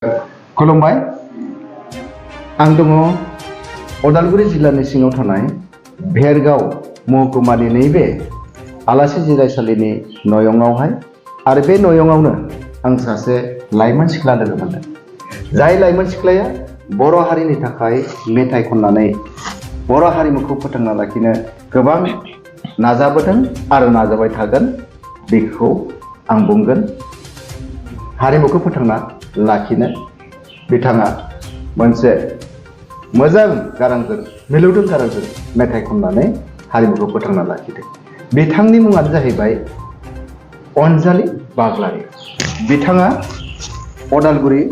खुलुमबाय आं दङ उदालगुरि जिल्लानि सिङाव थानाय भेरगाव महकुमानि नैबे आलासि जिरायसालिनि नयंआवहाय आरो बे नयंआवनो आं सासे लाइमोन सिख्ला लोगो मोनदों। जाय लाइमोन सिख्लाया बर' हारिनि थाखाय मेथाइ खननानै बर' हारिमुखौ फोथांना लाखिनो गोबां नाजाबोदों आरो नाजाबाय थागोन बेखौ आं बुंगोन। हारिमुखौ फोथांना लाखिनो बिथाङा मोनसे मोजां गारांजों मिलौदो गारांजों मेथाइ खननानै हारिमुखौ फोथांना लाखिदों। बिथांनि मुङानो जाहैबाय अनजालि बाग्लारि। बिथाङा उदालगुरि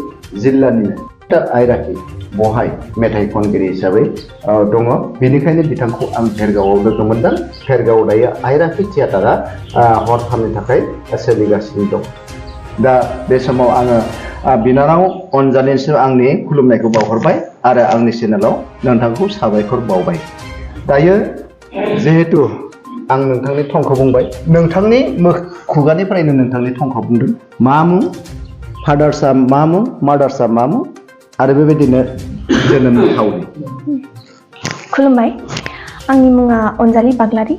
जिल्लानिनो आइराखि बहाय मेथाइ खनगिरि हिसाबै दङ। बेनिखायनो बिथांखौ आं भेरगावआव लोगो मोनदों। भेरगावआव दायो आइराखि थियेटारा हरथामनि थाखाय सोलिगासिनो दं। दा बे समाव आङो बिनानाव अनजालिनिसिम आंनि खुलुमनायखौ बावहरबाय आरो आंनि चेनेलाव नोंथांखौ साबायखर बावबाय। दायो जिहेतु आं नोंथांनि थंखौ बुंबाय, नोंथांनि खुगानिफ्रायनो नोंथांनि थंखौ बुंदों। मा मुं, फादार्सआ मा मुं, मादार्सआ मा मुं आरो बेबायदिनो जोनोम थावनि। खुलुमबाय, आंनि मुङा अनजालि बाग्लारि।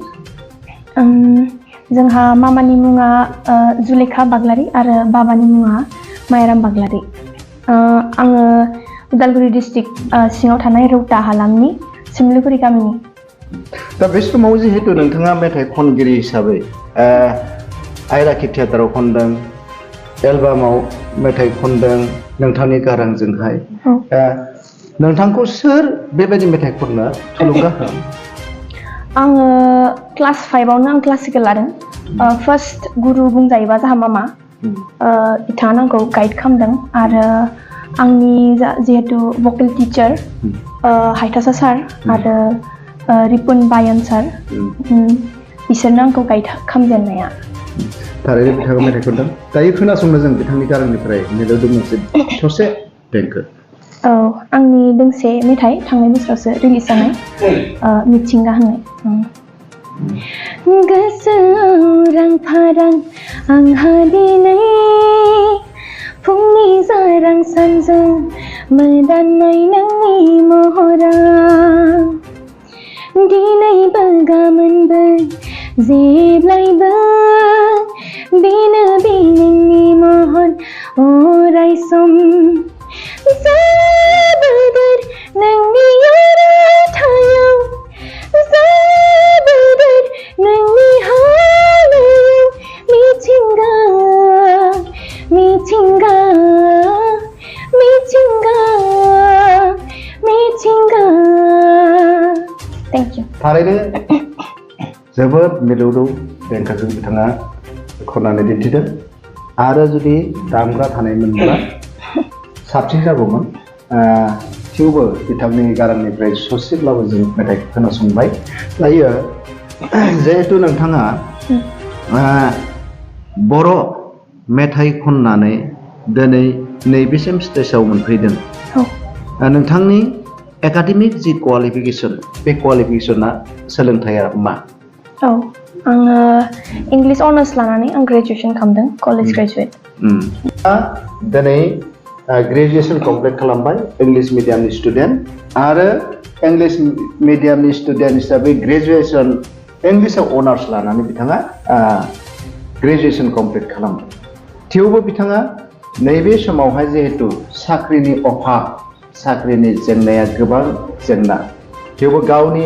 जोंहा मामानि मुङा जुलेखा बाग्लारि आरो बाबानि मुङा मायाराम बाग्लारि। आङो उदालगुरि डिस्ट्रिक्ट सिङाव थानाय रौता हालामनि सिमलिगुरि गामिनि। दा बे समाव जिहेतु नोंथाङा मेथाइ खनगिरि हिसाबै आइराखि थियेटाराव खनदों, एलबामाव मेथाइ खनदों नोंथांनि गारांजोंहाय। नोंथांखौ सोर बेबायदि मेथाइ खननो थुलुंगा होदों? आङो क्लास 5आवनो आं क्लासिकेल लादों। फार्स्ट गुरु बुंजायोबा जाहा मामा। बिथाङा आंखौ गाइड खालामदों आरो आंनि जिहेतु भकेल टिचार हायथासा सार आरो रिपुन बायन सार, बिसोरनो आंखौ गाइड खालामजेननाया। थारैनो बिथाङा मेथाइ खनदों। दायो खोनासंनो जों बिथांनि गारांनिफ्राय मिलौदो मोनसे ससे देंखो। औ, आंनि दोंसे मेथाइ थांनाय बोसोरावसो रिलिज जानाय, मिथिंगा होननाय। गोसोआव रां फारां आंहा दिनै फुंनि जारां सानजों मोदाननाय नोंनि महरा। दिनैबो गाबोनबो जेब्लायबो बेनो बे नोंनि महर अराय सम। जोबोद नोंनि अरायथायाव, जोबोद नोंनि हानायाव, मिथिंगा मिथिंगा मिथिंगा मिथिंगा। Thank you. थारैनो जोबोद मिलौदो देंखोजों बिथाङा खननानै दिन्थिदों आरो जुदि दामग्रा थानायमोनब्ला साबसिन जागौमोन। थेवबो बिथांनि गारांनिफ्राय ससेब्लाबो जों मेथाइ खोनासंबाय। दायो जिहेतु नोंथाङा बर' मेथाइ खननानै दिनै नैबेसिम स्टेजाव मोनफैदों। नोंथांनि एकाडेमिक जि क्वालिफिकेसन, बे क्वालिफिकेसना सोलोंथाइया मा? औ, आङो इंलिश अनार्स लानानै आं ग्रेजुएसन खालामदों, कलेज ग्रेजुएट। दिनै ग्रेजुएसन कमप्लिट खालामबाय, इंलिश मिडियामनि स्टुडेन्ट आरो इंलिश मिडियामनि स्टुडेन्ट हिसाबै ग्रेजुएसन इंलिशआव अनार्स लानानै बिथाङा ग्रेजुएसन कमप्लिट खालामबाय। थेवबो बिथाङा नैबे समावहाय जिहेतु साख्रिनि अभाब, साख्रिनि जेंनाया गोबां जेंना, थेवबो गावनि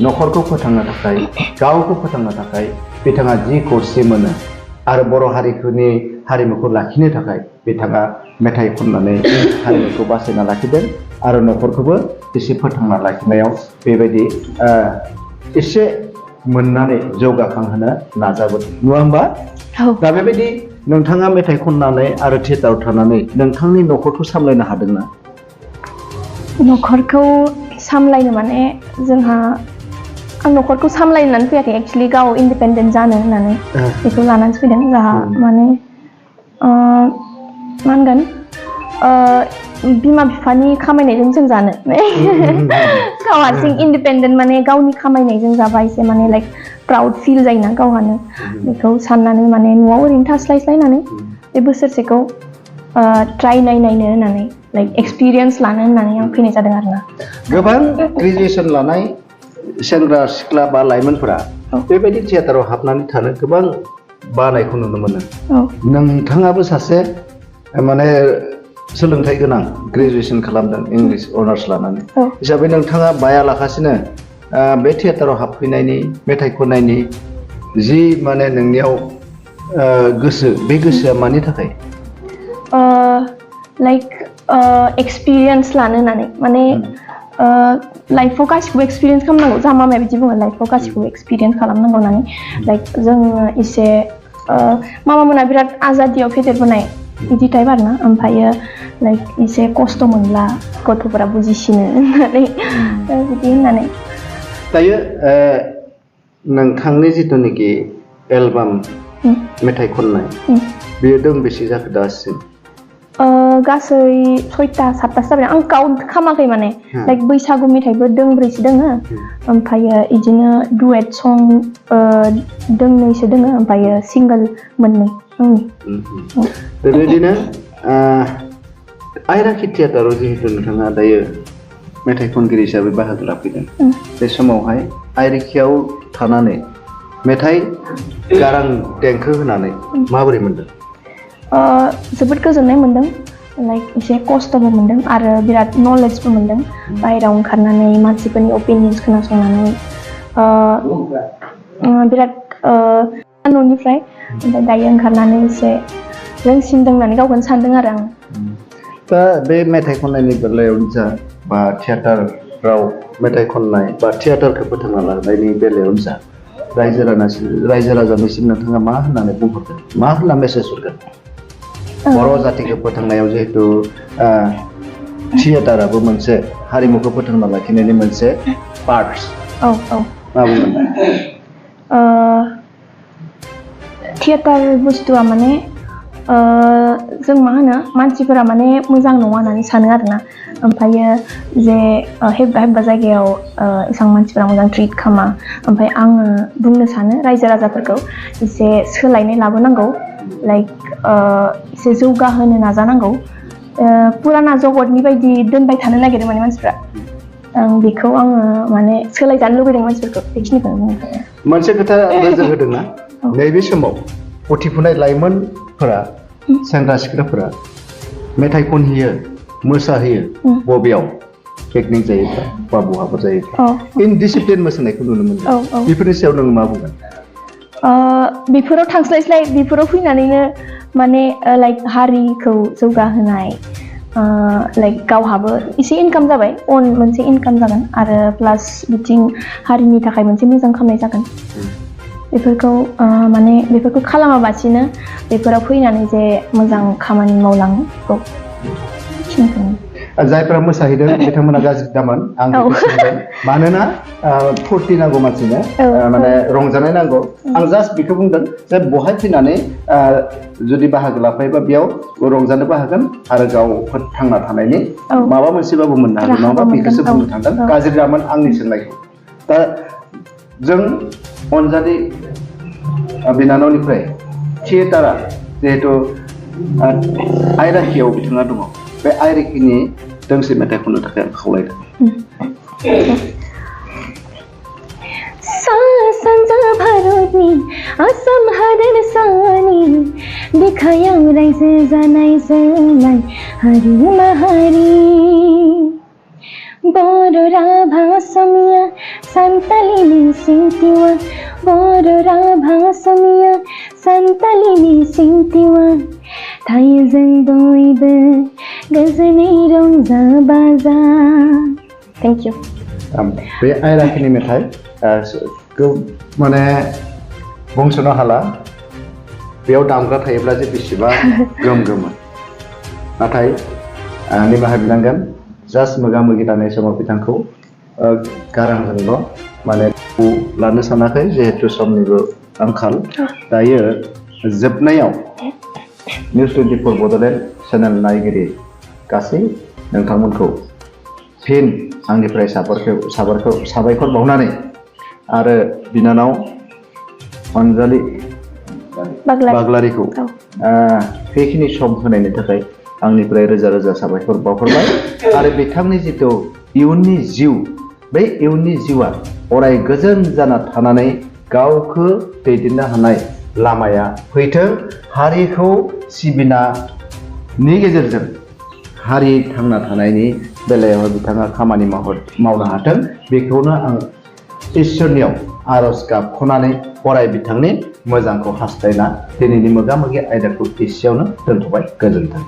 न'खरखौ फोथांनो थाखाय, गावखौ फोथांनो थाखाय बिथाङा जि खौसे मोनो आरो बर' हारिनि हारिमुखौ लाखिनो थाखाय बिथाङा मेथाइ खननानै हारिमुखौ बासायना लाखिदों आरो न'खरखौबो एसे फोथांना लाखिनायाव बेबायदि एसे मोननानै जौगाखांहोनो नाजाबोदों, नङा होमबा? दा बेबायदि नोंथाङा मेथाइ खननानै आरो थियेटाराव थानानै नोंथांनि न'खरखौ सामलायनो हादोंना? न'खरखौ सामलायनो माने जोंहा आं न'खरखौ सामलायनानै फैयाखै, एक्सुवेलि गाव इन्डिपेन्डेन्ट जानो होननानै बेखौ लानानैसो फैदों। जोंहा माने मा होनगोन, बिमा बिफानि खामायनायजों जों जानो गाव हारसिं इन्डिपेन्डेन्ट माने गावनि खामायनायजों जाबा एसे माने लाइक प्राउड फिल जायोना गावहानो, बेखौ साननानै माने न'आव ओरैनो थास्लायस्लायनानै बे बोसोरसेखौ ट्राइ नायनो होननानै लाइक एक्सपिरियेन्स लानो होननानै आं फैनाय जादों आरोना गोबां ग्रेजुवेसन लानाय सेंग्रा सिख्ला बा लाइमोनफोरा बेबायदि थियेटाराव हाबनानै थानो गोबां बानायखौ नुनो मोनो नोंथाङाबो सासे माने सोलोंथाइ गोनां ग्रेजुवेसन खालामदों इंलिश अनार्स लानानै हिसाबै नोंथाङा बायालाखासिनो बे थियेटाराव हाबफैनायनि मेथाइ खननायनि जि माने नोंनियाव गोसो बे गोसोआ मानि थाखाय लाइक एक्सपिरियेन्स लानो होननानै माने लाइफआव गासिखौबो एक्सपिरियेन्स खालामनांगौ जाहा मामाया बिदि बुङो लाइफआव गासिखौबो एक्सपिरियेन्स खालामनांगौ होननानै लाइक जोङो एसे मामामोना बिराद आजादियाव फेदेरबोनाय बिदि टाइप आरोना ओमफ्रायो लाइक एसे खस्थ' मोनब्ला गथ'फोरा बुजिसिनो होननानै बिदि होननानै दायो नोंथांनि जिथुनाखि एलबाम मेथाइ खननाय बेयो दोंबेसे जाखो दासिम गासै 6टा 7टासो जाबाय आं काउन्ट खालामाखै माने लाइक बैसागु मेथाइबो दोंब्रैसो दोङो ओमफ्रायो इदिनो डुएट सं दोंनैसो दोङो ओमफ्रायो सिंगल मोननै आंनि बेबायदिनो आयराखि थियेटाराव जिहेतु नोंथाङा दायो मेथाइ खनगिरि हिसाबै बाहागो लाफैदों बे समावहाय आयराखियाव थानानै मेथाइ गारां देंखो होनानै माबोरै मोनदों जोबोद गोजोननाय मोनदों लाइक एसे खस्थ'बो मोनदों आरो बिराद नलेजबो मोनदों बाहेरायाव ओंखारनानै मानसिफोरनि अपिनियन्स खोनासंनानै बिराद न'निफ्राय ओमफ्राय दायो ओंखारनानै एसे रोंसिनदों होननानै गावखौनो सानदों आरो आं दा बे मेथाइ खननायनि बेलायावनो जा बा थियेटाराव मेथाइ खननाय बा थियेटारखौ फोथांना लानायनि बेलायावनो जा रायजो राजानिसिम नोंथाङा मा होननानै बुंहरगोन मा होनना मेसेज हरगोन बर' जातिखौ फोथांनायाव जिहेतु थियेटाराबो मोनसे हारिमुखौ फोथांना लाखिनायनि मोनसे पार्टस मा बुंगोन थियेटार बुस्थुआ माने जों मा होनो मानसिफोरा माने मोजां नङा होननानै सानो आरोना ओमफ्रायो जे हेब्बा हेब्बा जायगायाव एसेबां मानसिफोरा मोजां ट्रिट खालामा ओमफ्राय आङो बुंनो सानो रायजो राजाफोरखौ एसे सोलायनाय लाबोनांगौ लाइक एसे जौगाहोनो नाजानांगौ पुराना जगतनि बायदि दोनबाय थानो नागिरो माने मानसिफ्रा बेखौ आङो माने सोलायजानो लुबैदों मानसिफोरखौ बेखिनिखौनो बुंनो मोनसे खोथा नोजोर होदोंना नैबे समाव उथिफुनाय लाइमोनफोरा सेंग्रा सिख्लाफोरा मेथाइ खनहैयो मोसाहैयो बबेयाव पिकनिक जायोब्ला बा बहाबा जायोब्ला इनडिसिप्लिन मोसानायखौ नुनो मोनो बेफोरनि सायाव नोङो मा बुंगोन बेफोराव थांस्लायस्लाय बेफोराव फैनानैनो माने लाइक हारिखौ जौगाहोनाय लाइक गावहाबो एसे इनकाम जाबाय अन मोनसे इनकाम जागोन आरो प्लास बिथिं हारिनि थाखाय मोनसे मोजां खालामनाय जागोन बेफोरखौ माने बेफोरखौ खालामाबासिनो बेफोराव फैनानै जे मोजां खामानि मावलाङो बेखौ जायफोरा मोसाहैदों बिथांमोना गाज्रि दामोन आं बेखौ सानदों मानोना फुर्ति नांगौ मानसिनो माने रंजानाय नांगौ आं जास्ट बेखौ बुंदों जे बहाय फैनानै जुदि बाहागो लाफायोबा बेयाव रंजानोबो हागोन आरो गाव थांना थानायनि माबा मोनसेबाबो मोननो हागोन नङाबा बेखौसो बुंनो थांदों गाज्रि दामोन आंनि सोंनायखौ दा जों अनजालि बिनानावनिफ्राय थियेटारा जिहेतु आयराखियाव बिथाङा दङ बे आयराखिनि दोंसे मेथाइ खननो थाखाय आं खावलायदों सानजा भारतनि आसाम हादोरसानि बिखायाव रायजो जानाय जोंलाय हारि माहारि बर' राभा असमिया सान्ताली मिसिं तिवा बर' राभा असमिया सान्ताली मिसिं तिवा थायोजों बयबो गोजोनै रंजा बाजा थेंक इउ बे आयराखिनि मेथाइ माने बुंस'नो हाला बेयाव दामग्रा थायोब्ला जे बेसेबां गोम गोमो नाथाय निमाहा बिनांगोन जास्ट मोगा मोगि दानाय समाव बिथांखौ गारांजोंल' माने लानो सानाखै जिहेतु समनिबो आंखाल दायो जोबनायाव निउस 24 बड'लेण्ड चेनेल नायगिरि गासै नोंथांमोनखौ फिन आंनिफ्राय साबायखर बावनानै आरो बिनानाव अनजालि बाग्लारिखौ बेखिनि सम होनायनि थाखाय आंनिफ्राय रोजा रोजा साबायखर बावहरबाय आरो बिथांनि जिथु इयुननि जिउ बे इयुननि जिउआ अराय गोजोन जाना थानानै गावखौ दैदेननो हानाय लामाया फैथों हारिखौ सिबिनायनि गेजेरजों हारि थांना थानायनि बेलायाव बिथाङा खामानि मावनो हाथों बेखौनो आं इसोरनियाव आरज गाबख'नानै अराय बिथांनि मोजांखौ हास्थायना दिनैनि मोगा मोगि आयदाखौ एसेयावनो दोनथ'बाय गोजोन्थों।